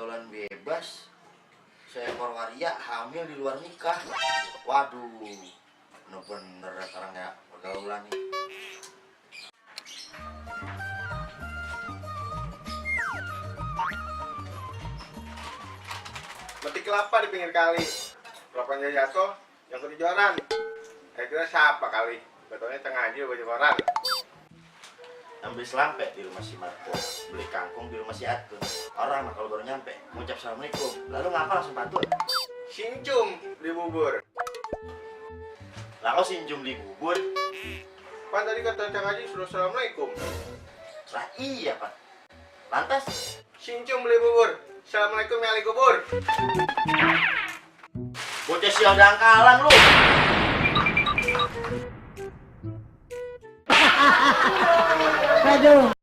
pergaulan bebas. Seekor waria hamil di luar nikah. Waduh, bener-bener sekarang ya pergaulan nih. Metik kelapa di pinggir kali. Kelapanya jatuh, yang ke joran. Kira siapa kali? Betulnya tengah aja baju koran. Ambil selampe di rumah si Marco, beli kangkung di rumah si Atun. Orang kalau baru nyampe ngucap assalamualaikum, lalu ngapa langsung pantun? Sincum beli bubur. Lah kok sinjum di bubur? Pan tadi kata Cang Haji suruh assalamualaikum. Lah iya pak. Lantas? Sincum beli bubur. Assalamualaikum ya ali kubur. Bocah sial dangkalan lu. Aduh.